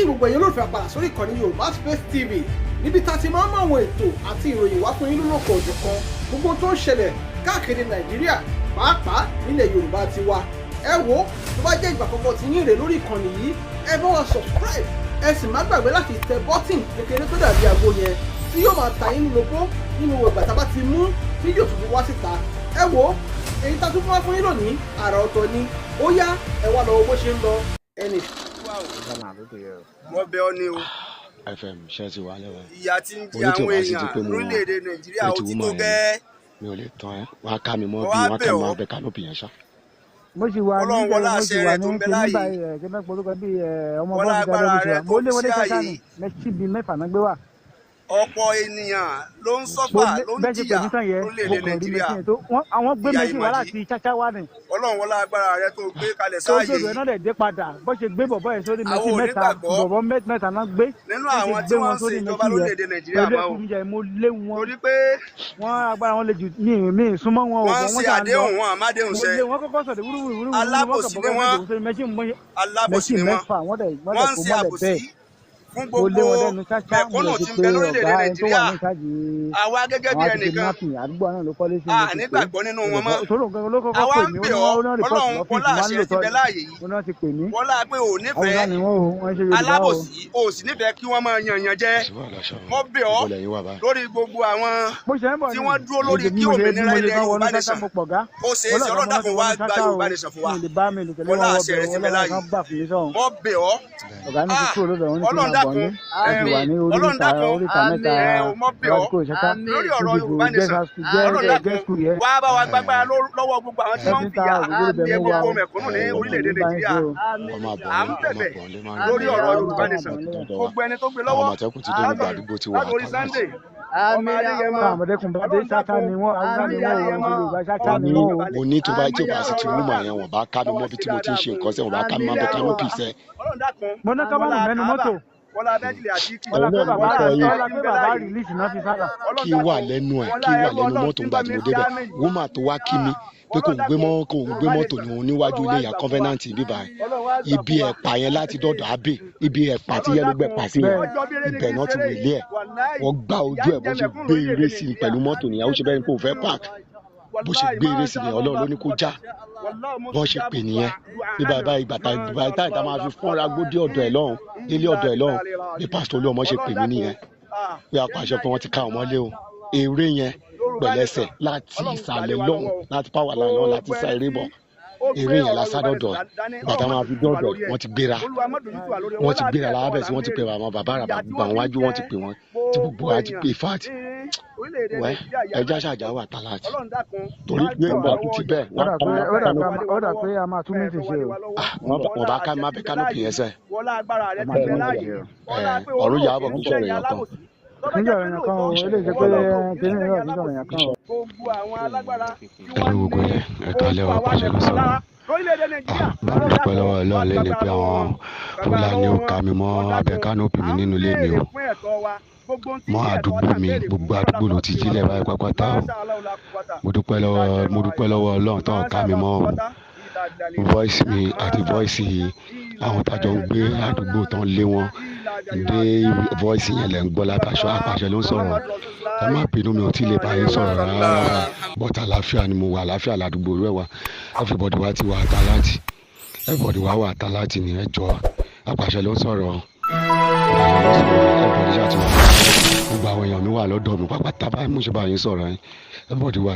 Kí gbogbo ẹ̀yin olólùfẹ́ àpàdà sórí ìkànnì Yorùbá Space TV, níbi tá a ti máa ń mú àwọn ètò àti ìròyìn wá fún yín lólókò òjọ̀kan, gbogbo tó ń ṣẹlẹ̀ káàkiri Nàìjíríà, pàápàá nílẹ̀ Yorùbá ti wa. Ẹ wo, tó bá jẹ́ ìgbà àkọ́kọ́ tí yín rè lórí ìkànnì yìí, ẹ bá wa subscribe, ẹ sì má gbàgbé láti tẹ button kékeré tó dàbí àgbo yẹn tí yóò máa ta yín lóko nínú ìgbà tá a bá ti mú fídíò tuntun wá síta. Ẹ wo, èyí tá a tún fún wá fún yín lónìí, àrà ọ̀tọ̀ ni. Ó yá, ẹ wá lọ wo bó ṣe ń lọ ẹnì. Wọ́n bẹ ọ́ ní o. Fm ṣe ti wà lẹ́wọ̀n. Ìyà tí ń Mo jẹ ní tí ò àwọn bá sí ti èèyàn pé mo lórílẹ̀‐èdè Nàìjíríà pé ó ti ti tó woman yẹn gẹ́. Mi ò lè tán ẹ, wọn á ká mi mọ́ Wọ́n bí á wọn á bẹ̀ ká mi mọ́ ọ́. abẹ canopy yẹn ṣá. Mo sì wà ní Ọlọ́run wọlá mo sì àṣẹ wà rẹ̀ ní tó ń bẹ kíní láàyè. báyìí ẹ kí n porúkọ bíi ẹ ọmọ Wọlá bọ́ọ̀sì agbára dáadọ́ bó ṣe rẹ̀ wà tó mo lé fi wọn dé sí ṣáṣá ààyè. ni mẹsì bíi mẹ́fà náà gbé wà. Ọ̀pọ̀ ènìyàn ló ń Mo suffer, lé ló ń bẹ́ẹ̀ ṣe pè jìyà mí tán yẹ, mo lórílẹ̀‐èdè kàn rí Nàìjíríà. machine tó wọ́n àwọn gbé Ìyà machine wá ìmọ̀dí. láti ṣáṣá wá ni. Ọlọ́run wọlá agbára rẹ̀ tó gbé kalẹ̀ Tó sáàyè gbèrò ẹ̀ yìí. náà dẹ̀ dé padà, bó ṣe gbé bọ̀bọ̀ yẹn sórí Àwọn machine ò mẹ́ta, nígbàgbọ́ bọ̀bọ̀ mẹ́ta náà gbé, nínú bó ṣe àwọn tí gbé wọ́n wọn ń ṣe sórí ìjọba machine yẹn lórílẹ̀‐èdè Nàìjíríà pẹ̀lú mọ́ o. ẹkún jẹ, mo lé wọn. Torí pé Wọn agbára wọn lè jù mí, mi súnmọ́ wọn ò wọ́n bọ̀ ń wọ́n ṣe ṣà ń lọ. àdéhùn, wọn àmádéhùn Mo ṣẹ. lé wọn kọ́kọ́ sọ̀dẹ̀ wúrúwúrú wúrúwúrú, wọ́n kàn Alábòsí bọ̀bọ̀ ni yẹn wọ́n. jòkó sórí machine Alábòsí machine ni wọ́n. mẹ́fà, wọ́n dẹ̀ Wọ́n ń kó ṣe mọ́lẹ̀ àbòsí bẹ́ẹ̀. Fún Mo lé gbogbo wọn dẹnu ṣáṣá, mo mẹ̀kúnnù lè ti tí ń pé bẹ lórílẹ̀‐èdè ọ̀gá ẹni tó wà Nàìjíríà. Ní ìsájì Àwa gẹ́gẹ́ bí àwọn àti ẹnìkan, kidnapping àdúgbò náà ló kọ́lé sí, a mo ti pè é. nígbàgbọ́ nínú wọn mọ́. Tóró nǹkan ló kọ́kọ́ Àwa pè ń mí, ó bẹ̀ ní ọ́. wọ́n ní report Ọlọ́run lọ́fíìsì wọlá wọn àṣẹ tí lóòótọ́ bẹ ni. láàyè yìí, Ó náà ti pè mí. Wọlá pé ò Haúsá nífẹ̀ẹ́ ni wọ́n o, wọ́n ṣe Yorùbá o. alábòsí, ò sì nífẹ̀ẹ́ kí wọ́n máa yan yan jẹ. Kò sí wàhálà ṣá. Mo bẹ̀ ọ́ Ibo lẹ́yìn wà báyìí? lórí gbogbo àwọn Mo ṣe ń bọ̀ tí ni wọ́n dúró mo lórí ṣe bí kí mo ṣe bí òmìnira mo ṣe ilẹ̀ bá wọnú Yorùbá ṣáṣá, nation mo pọ̀ gá. ó ṣeé Mo ṣe. lọ́gàá Ọlọ́run mo náà ti dákun, wá wọnú gba ṣáṣá o. Yorùbá nation fún wa. Mi ò lè bá mi lè tẹ̀lé Wọlá wọn àṣẹ wọbẹ̀ rẹ̀ tí ń bẹ ọlọ́run láàyè. kan gbà fún mi sọ̀hún. Mo bẹ̀ ọ́. Ọ̀gá ní ti Ah, kúrò lọ́dọ̀ wọn ní kí n Ọlọ́run máa bọ̀ dákun. ní mo ti wà ní Ọlọ́run oríta dákun. oríta mẹ́ta Ẹ ò mọ bẹ̀ ọ́ láti kúrò ṣáṣá lórí ọ̀rọ̀ níbi Yorùbá nation. Ọlọ́run jẹ́ dákun, school yẹn. wá bá wa gbàgbára lọ́wọ́ gbogbo àwọn tí Ẹ wọ́n ti ń ń ta fìyà ògógóró bẹ̀ jẹ mú wa gbogbo o. mẹ̀kúnnù ní Mo orílẹ̀-èdè ní bá yín Nàìjíríà. ṣe o. Wọ́n máa bọ̀ À ń nílé, wọ́n máa bẹ̀bẹ̀ bọ̀ nílé, máa ń lórí rí ọ̀rọ̀ Ọmọ Yorùbá bọ̀ nation. nílé. dọ́dọ̀ wa. Gbogbo ẹni tó gbé Àwọn lọ́wọ́ Àmọ̀tẹ́kùn ti dé gbogbo àdúgbò ti wà látòrí tán. Sunday ọmọ Adéyẹmọ. Táwọn Àmọ̀tẹ́kùn bá dé, Ọlọ́run ṣáṣá dákun, ni wọ́n, Haúsá ni lórí wọ́n o, Adéyẹmọ. wọ́n ṣe Yorùbá, ṣáṣá Mo ni ní wọ́n o. mo ní tó bá tí ò bá sí ti woman yẹn, wọ́n bá ká mi mọ́ bí tí mo ti ń ṣe nǹkan sẹ́, wọ́n bá ká mi mọ́ abẹ canopy sẹ́. Ọlọ́run dákun, Mo ní ká má wọlá mú mẹ́nu Kaaba, mọ́tò. wọlá bẹ́tìlì àtíkì, Wọ́n la Òun pé náà ni mo bàbá kọ yín. wọ́n la pé bàbá release náà fi sára. Ọlọ́run Kí wà dákun, lẹ́nu ẹ̀, wọlá kí wà ẹrú lẹ́nu Ọlọ́run mọ́tò tí ń ńgbà bá tí mi mo ṣe débẹ̀. àmì. Woman tó wá kí mi pé kò ń gbé mọ́, kò ń gbé mọ́tò ní òun níwájú ilé ìyá Covenant bíbá ẹ̀, Ọlọ́run wá gbà ibi fún wa. ẹ̀pà yẹn láti dọ̀dọ̀ abe, ibi ẹ̀pà tí Ọlọ́run yẹn ló gbẹ dákun, pa sí yẹn, Bẹ́ẹ̀. ọjọ́ bí eré ní ibẹ̀ kí n náà ti ṣeré. wèlé ẹ̀. Wàláì, Wọ́n gbá ìyà ojú ń ẹ̀ bó jẹ ṣe mẹ̀kúnnù gbé lórílẹ̀‐èdè eré sí i Nàìjíríà. pẹ̀lú mọ́tò nìyẹn. Ó ṣe bẹ́ẹ̀ ni kò fẹ́ park, bó ṣe Wàláì, gbé eré máa sí ṣá ni Ọlọ́run ló ní kó já. Wàláì, mo Bọ́n ṣe pè nìyẹn bí bàbá ìgbà tá ìgbà tá ìta máa fi fọ́nra gbódé ọ̀dọ̀ ẹ̀ lọ́hùn, délé ọ̀dọ̀ ẹ̀ lọ́hùn, bí pásítọ̀ Olúọmọ ṣe pè mí nìyẹn pé apàṣẹ pé wọ́n ti ká ọmọ lé o. Eré yẹn pẹ̀lẹ́sẹ̀ láti ìsàlẹ̀ lọ́hùn, láti power line lọ́hùn, láti sá eré bọ̀, eré yẹn la sá dọ̀dọ̀ ẹ̀. Ìgbà tá máa fi dọ̀dọ̀ ẹ̀, wọ́n ti gbéra, wọ́n ti gbéra lábẹ́ sí, wọ́n ti pè àwọn bàbá àràbà, gbogbo àwọn wájú, wọ́n ti pè wọ́n tí gbogbo wa ti pè fat wẹ́ ẹja ṣàjà wà tàláàtì torí pé ìgbà tó ti bẹ́ẹ̀ Ó wọ́n dà ká pé mi ó dà má pé ó dà pé a máa tún mítì ṣe o. wọ́n bá ká mi má bẹ canopy yẹn sẹ́. A máa tún mítì ṣe o. Ọ̀run yà á bọ̀, kí sọ̀rọ̀ èèyàn kan. Kì í sọ̀rọ̀ èèyàn kan o, eléyìí ṣe pé kíní náà kì í sọ̀rọ̀ èèyàn kan o. Ẹ̀rọ gbogbo ilẹ̀, ẹ̀ka alẹ́ wa, pàṣẹ ló sọ̀rọ̀. Bá mi dúpẹ́ lọ́wọ́ Ọlọ́run lẹ́ni pé àwọn Fúlàní ò ká mi mọ́ abẹ́ canopy mi nínú ilé mi o, mọ́ àdúgbò mi. Gbogbo àdúgbò ló ti jílẹ̀ báyìí pápátá o. Mo dúpẹ́ lọ́wọ́ Ọlọ́run tó ń ká mi mọ́ o. Voice mi àti voice àwọn tájọ ń gbé àdúgbò tó ń lé wọn dé, voice yẹn lẹ́ ń gbọ́ látàṣọ. Àpàṣẹ ló ń sọ̀rọ̀. Ẹ má bínú, mi ò tí ì lè bá yín sọ̀rọ̀ rárá, but àlàáfíà ni mo wà, àlàáfíà ládùúgbò rẹ̀ wà. Everybody wa ti wà àtàláàtì, everybody wa wà àtàláàtì ní. Ẹ jọ̀ọ́, àpàṣẹ ló ń sọ̀rọ̀, àpàṣẹ ló ń sọ̀rọ̀. Everybody ṣáà ti wà, gbogbo àwọn èèyàn mi wà lọ́dọ̀ mi pápátá báyìí mo ṣe bá yín sọ̀rọ̀ yín. Everybody wà.